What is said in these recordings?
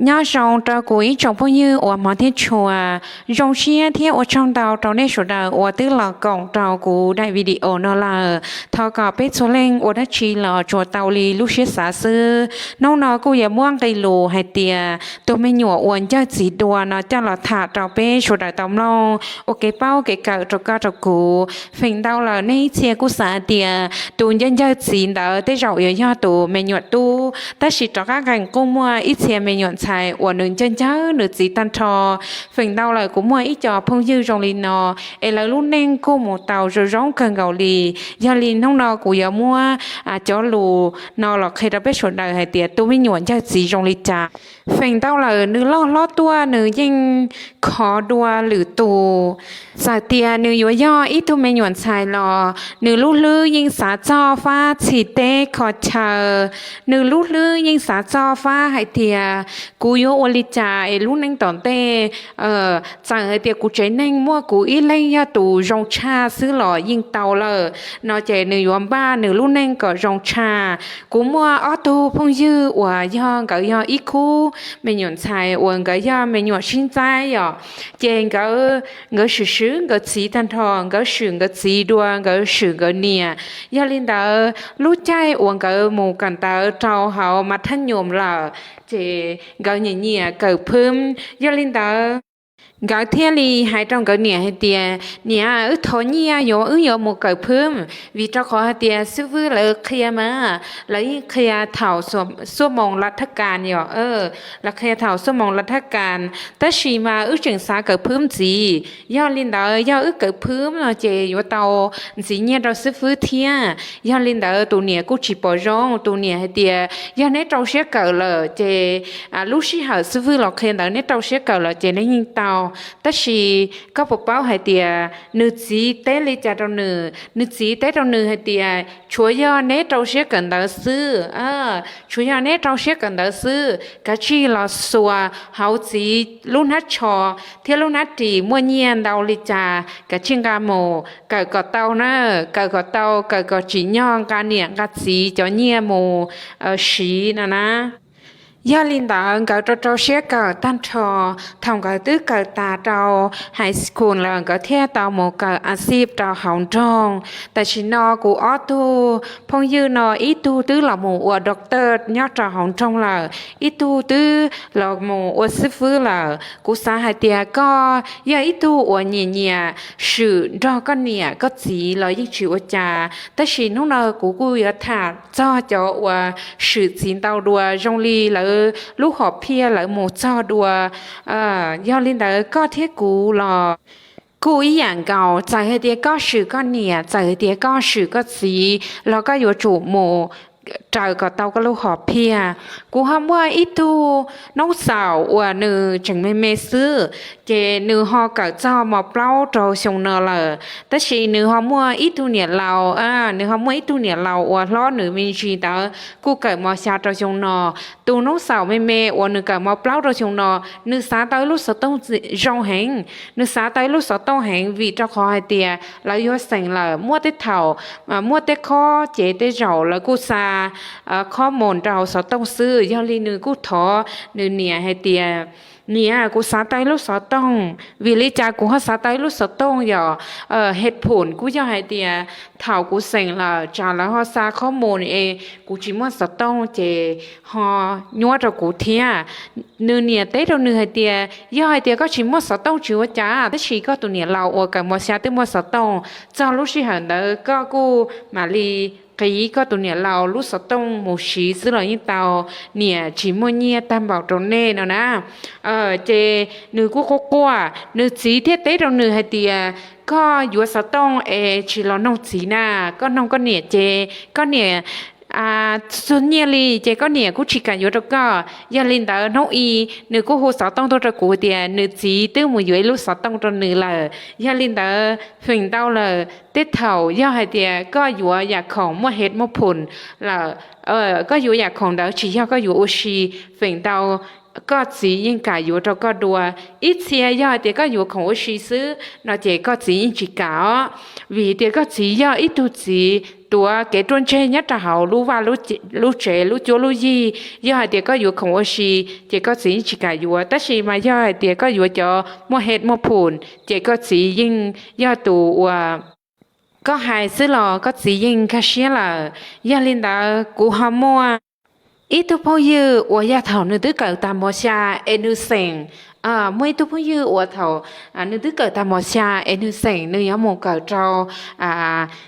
Nyob zoo rau kuv ib tsoom phooj ywg uas hmov thiab tshua, zoo siab thiab ua tsaug ntau rau nej sawv daws uas twb los koom rau kuv daim video no lawm. Thov kom peb txhua leej ua dab tsi los tsuas tau li lub siab xav xwb. Hnub no kuj yuav muab nqe lus hais tias tus me nyuam uas ncawg txiv dua no coj los tham rau peb sawv daws tau mloog ua kev paub kev kawm rau koj rau kuv. Feem ntau lawm nej ib txhia kuj xav hais tias tus ncawg ncawg txiv ntawd tej zaum yuav yog tus me nyuam tub, tab sis rov qab nqes kuj muaj ib txhia me nyuam ntxhais uas nws ncawg ncawg nws txiv tag nrho. Feem ntau lawm kuv muaj ib co phooj ywg zoo li no, es lawv lub neej kuj mus tau zoo zoo kawg nkaus li. Yog li hnub no kuv yuav muab cov lus no los qhia rau peb sawv daws hais tias tus me nyuam ncawg txiv zoo li cas. Feem ntau lawm nws loj hlob tuaj nws yeej khov dua lwm tus. Txawm tias nws yuav yog ib tug me nyuam ntxhais los nws lub hlwb yeej xav txog fab txhim teb kho chaw. Nws lub hlwb yeej xav txog fab hais tias kuv yuav ua li cas es lub neej tom ntej, txawm hais tias kuv tsev neeg muaj kuv ib leeg yog tus zoo tshaj xwb los yeej tau lawm no ces nws yuav npaj nws lub neej kom zoo tshaj. Kuv muaj ob tug phooj ywg uas yog nkawd yog ib khub me nyuam ntxhais uas nkawd yog me nyuam sib ntxaib yom, ces nkawd, nkawd swm swm nkawd txiv tag nrho, nkawd swm nkawd txiv dua nkawd swm nkawd niam. Yog li ntawd lub caij uas nkawd mus kawm ntawv rau hauv mas thaj nyuam lawm, ces nkawd nyiam nyiam kawm phwb. Yog li ntawd nkawd thiaj li hais rau nkawd niam hais tias, niam, wb thov nyiaj yuav wb yuav mus kawm phwb, vim rau qhov hais tias xib fwb lawv qhia mas lawv yeej qhia thaum xuab moos lav thaj kas yom, lawv qhia thaum xuab moos lav thaj kas, tab sis mas wb tseem xav kawm phwb ntxiv. Yog li ntawd yog wb kawm phwb no ces yuav tau ntxiv nyiaj rau xib fwb thiab. Yog li ntawd tus niam kuj tsis pom zoo, tus niam hais tias yog neb rau siab kawm lawm ces lub sij hawm xib fwb los qhia ntawd neb rau siab kawm lawm ces neb yeej tau. Tab sis koj puas paub hais tias nws txiv teb li cas rau nws? Nws txiv teb rau nws hais tias tshuav yog neb rau siab kawm ntawv xwb, tshuav yog neb rau siab kawm ntawv xwb, kav tsij los xuas hauv txiv lub hnab tsho thiab lub hnab ris muaj nyiaj ntau li cas kav tsij nqa mus kawm kom tau na, kawm kom tau, kawm kom tsim nyog nqa niam nqa txiv cov nyiaj mus siv no na. Yog li ntawd nkawd rau rau siab kawm tag nrho, thaum nkawd twb kawm tas rau high school lawm nkawd thiaj tau mus kawm a xib rau hauv nroog. Tam sim no kuv ob tug phooj ywg no ib tug twb los mus ua doctor nyob rau hauv nroog lawm, ib tug twb los mus ua xib fwb lawm. Kuv xav hais tias koj yog ib tug uas nyiam nyiam swm nrog koj niam koj txiv los yeej tsis ua cas, tab sis hnub no kuv kuj yuav tham txog cov uas swm txiv ntau dua zoo li lawv lub hom phiaj lawv mus txog dua. Yog li ntawd koj thiab kuv los kuj ib yam nkaus, txawm hais tias koj swm koj niam, txawm hais tias koj swm koj txiv los koj yuav tsum mus raws kom tau koj lub hom phiaj. Kuv ho muaj ib tug noob xaum uas nws tseem me me xwb, ces nws ho kawm txog mos plaub rau xyoo no lawm, tab sis nws ho muaj ib tug niam laus, nws ho muaj ib tug niam laus uas hlob nws me ntsis ntawd kuj kawm mos xya rau xyoo no. Tus noob xaum me me uas nws kawm mos plaub rau xyoo no, nws xav tau ib lub xov tooj zoo heev, nws xav tau ib lub xov tooj heev vim rau qhov hais tias lawv yuav xeem lawm, muaj tej thaum muaj tej qhov ces tej zaum lawv kuj xa qhov mus rau hauv xov tooj xwb. Yog li nws kuj thov nws niam hais tias, niam, kuv xav tau ib lub xov tooj, vim li cas kuv ho xav tau ib lub xov tooj yom? Hej phum kuj yog hais tias thaum kuv xeem lawm tsam lawv ho xa qhov mus es kuv tsis muaj xov tooj ces ho nyuab rau kuv thiab. Nws niam teb rau nws hais tias, yog hais tias koj tsis muaj xov tooj tsis ua cas, tab sis koj tus niam laus uas kawm mos xya twb muaj xov tooj, txog lub sij hawm ntawd koj kuj mam li qiv koj tus niam laus lub xov tooj mus siv xwb los yeej tau, niam tsis muaj nyiaj tag npaum rau nej no na. Ces nws kuj quaj quaj, nws txiv thiaj teb rau nws hais tias, koj yuav xov tooj es tsis los noog txiv na, koj noog koj niam ces koj niam txog nyiaj li ces koj niam kuj tsis kam yuav rau koj. Yog li ntawd hnub i nws kuj hu xov tooj tuaj rau kuv tias nws txiv twb mus yuav ib lub xov tooj rau nws lawm. Yog li ntawd feem ntau lawm tej thaum yog hais tias koj yuav yam khoom muaj hej muaj phum lawm, koj yuav yam khoom ntawd tsis yog koj yuav ua si, feem ntau koj txiv yeej kam yuav rau koj dua. Ib txhia yog hais tias koj yuav khoom ua si xwb no ces koj txiv yeej tsis kam os, vim tias koj txiv yog ib tug txiv tuav kev ruaj ntseg nyob rau hauv lub vaj lub tsev, lub cuab lub yig. Yog hais tias koj yuav khoom ua si ces koj txiv yeej tsis kam yuav, tab sis mas yog hais tias koj yuav cov muaj head muaj phum ces koj txiv yeej yog tus uas koj hais xwb los koj txiv yeej nkag siab lawm. Yog li ntawd kuv ho muaj ib tug phooj ywg uas yog thaum nws twb kawm tag mos xya es nws xeem, muaj ib tug phooj ywg uas thaum nws twb kawm tag mos xya es nws xeem nws yuav mus kawm rau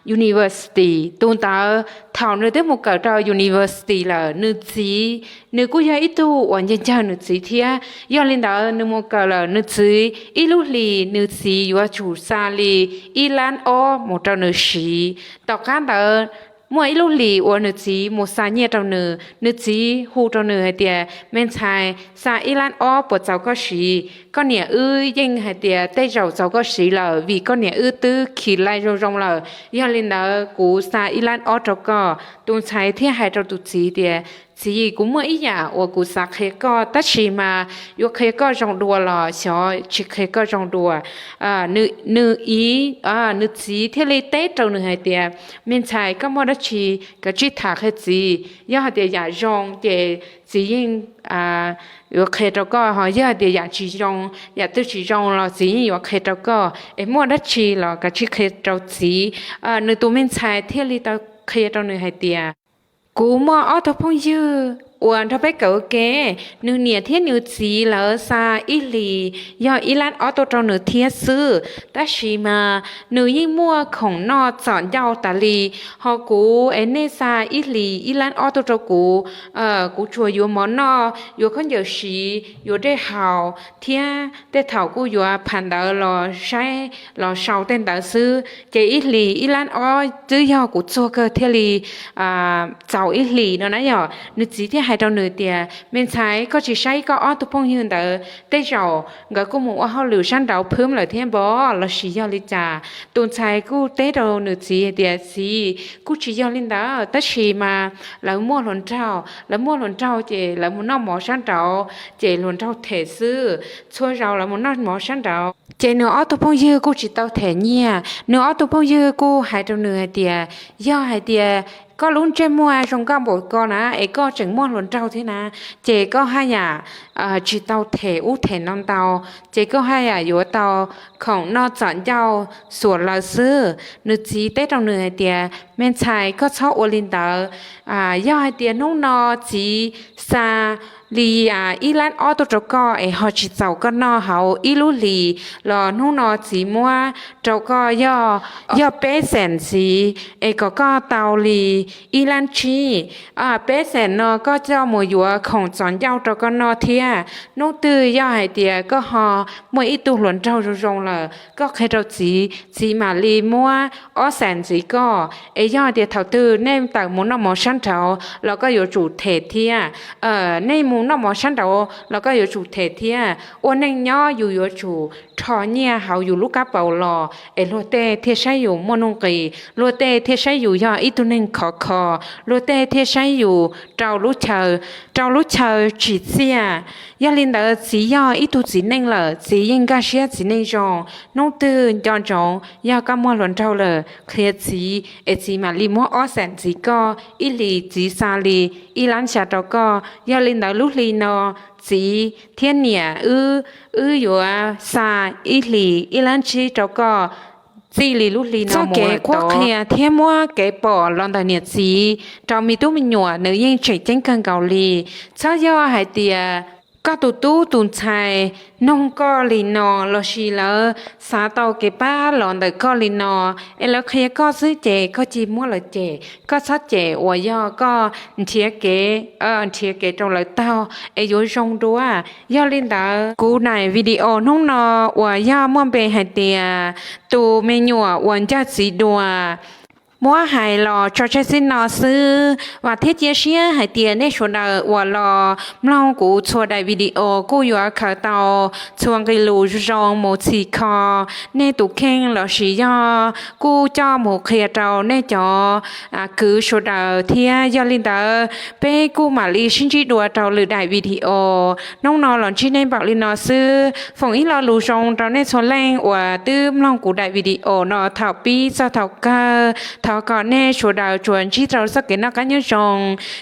university. Tus ntawd thaum nws twb mus kawm rau university lawm, nws txiv, nws kuj yog ib tug uas ncaj ncawg nws txiv thiab. Yog li ntawd nws mus kawm lawm, nws txiv ib lub hlis nws txiv yuav tsum xa li ib lab ob mus rau nws siv. Tom qab ntawd muaj ib lub hlis uas nws txiv mus xa nyiaj rau nws, nws txiv hu rau nws hais tias, me ntxhais, xa ib lab ob puas txaus koj siv? Koj niam wb yeej hais tias tej zaum txaus koj siv lawm, vim koj niam wb twb khi laj zoo zoo lawm. Yog li ntawd kuv xa ib lab ob rau koj. Tus ntxhais thiaj hais rau tus txiv tias, txiv, kuv muaj ib yam uas kuv xav qhia koj, tab sis mas yuav qhia koj zoo dua los xyov tsis qhia koj zoo dua. Nws, nws txiv thiaj li teb rau nws hais tias, me ntxhais, koj muaj dab tsi kav tsij tham qhia txiv. Yog hais tias yam zoo ces txiv yeej yuav qhia rau koj, ho yog hais tias yam tsis zoo, yam twg tsis zoo los txiv yeej yuav qhia rau koj. Es muaj dab tsi los kav tsij qhia rau txiv. Nws tus me ntxhais thiaj li tau qhia rau nws hais tias, kuv muaj ob tug phooj ywg uas nrog peb kawm ua ke, nws niam thiab nws txiv lawv xa ib hlis yog ib lab ob tuaj rau nws thiab xwb, tab sis mas nws yeej muaj khoom noj txom ncauj tas li. Ho kuv es nej xa ib hlis ib lab ob tuaj rau kuv, kuv tsuas yuav mov noj, yuav khaub ncaws siv, yuav dej haus, thiab tej thaum kuj yuav pham ntawv los saib los sau tej ntawd xwb, ces ib hlis ib lab ob twb yog kuv txuag kawg thiaj li txaus ib hlis no na. Yog nws txiv thiaj hais rau nws tias, me ntxhais, koj tsis saib koj ob tug phooj ywg ntawd, tej zaum nkawd kuj mus ua hauj lwm sab nraud phwb lawm thiab npog, lossis yog li cas? Tus ntxhais kuj teb rau nws txiv hais tias, txiv, kuj tsis yog li ntawd, tab sis mas lawv muaj hluas nraug, lawv muaj hluas nraug ces lawv mus noj mov sab nraud ces hluas nraug them xwb, txhua zaus lawv mus noj mov sab nraud. Ces nws ob tug phooj ywg kuj tsis tau them nyiaj. Nws ob tug phooj ywg kuj hais rau nws hais tias, yog hais tias koj lub ntsej muag zoo nkauj npaum ko na es koj tseem muaj hluas nraug thiab na, ces koj haj yam tsis tau them ub them no ntau, ces koj haj yam yuav tau khoom noj txom ncauj xuas lawv xwb. Nws txiv teb rau nws hais tias, me ntxhais, koj txhob ua li ntawd. Yog hais tias hnub no txiv xa li ib lab ob tuaj rau koj es ho tsis txaus koj noj hauv ib lub hlis los hnub no txiv muab rau koj yog peb xees ntxiv es kom koj tau li ib lab tsib. Peb xees no koj coj mus yuav khoom txom ncauj rau koj noj thiab. Hnub twg yog hais tias koj ho muaj ib tug hluas nraug zoo zoo lawm, koj qhia rau txiv, txiv mam li muab ob xees ntxiv koj. Es yog hais tias thaum twg nej tawm mus noj mov sab nraud los koj yuav tsum them thiab. Nej mus noj mov sab nraud los koj yuav tsum them thiab. Ua neej nyob yus yuav tsum rho nyiaj hauv yus lub kab paus los es luag tej thiaj saib yus muaj nuj nqis, luag tej thiaj saib yus yog ib tug neeg khov kho, luag tej thiaj saib yus rau lub chaw, rau lub chaw tsim txiaj. Yog li ntawd txiv yog ib tug txiv neej lawm, txiv yeej nkag siab txiv neej zoo. Hnub twg nco ntsoov, yog koj muaj hluas nraug lawm qhia txiv es txiv mam li muab ob xees ntxiv koj, ib hlis txiv xa li ib lab xya rau koj. Yog li ntawd lub hli no txiv thiab niam wb, wb yuav xa ib hlis ib lab tsib rau koj. Txij li lub hli no txoj kev qhuab qhia thiab muab kev pom los ntawm niam txiv rau me tub me nyuam nws yeej tseem ceeb kawg nkaus li. Txhob yog hais tias koj tus tub tus ntxhais noog koj li no lossis lawv xav tau kev pab los ntawm koj li no es lawv qhia koj xwb ces koj cia muab lawv cem. Koj txhob cem uas yog koj nrhiav kev, nrhiav kev rau lawv taug es yuav zoo dua. Yog li ntawd kuv daim video hnub no uas yog muaj npe hais tias tus me nyuam uas ncawg txiv dua, muab hais los tso tseg txij no xwb. Vam thiab cia siab hais tias nej sawv daws uas los mloog kuv txhua daim video kuj yuav khaws tau txhua nqe lus zoo mus txhim kho nej tus kheej lossis yog kuj coj mus qhia rau nej cov kwv sawv daws thiab. Yog li ntawd peb kuj mam li sib ntsib dua rau lwm daim video. Hnub no los ntsib nej npaum li no xwb. Foom ib lo lus zoo rau nej txhua leej uas twb mloog kuv daim video no thaum pib txog thaum kawg. Thov kom nej sawv daws tsuas ntsib rau txoj kev noj qab nyob zoo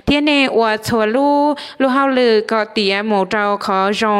thiab nej ua txhua lub lub hauj lwm kom tiav mus rau qhov zoo.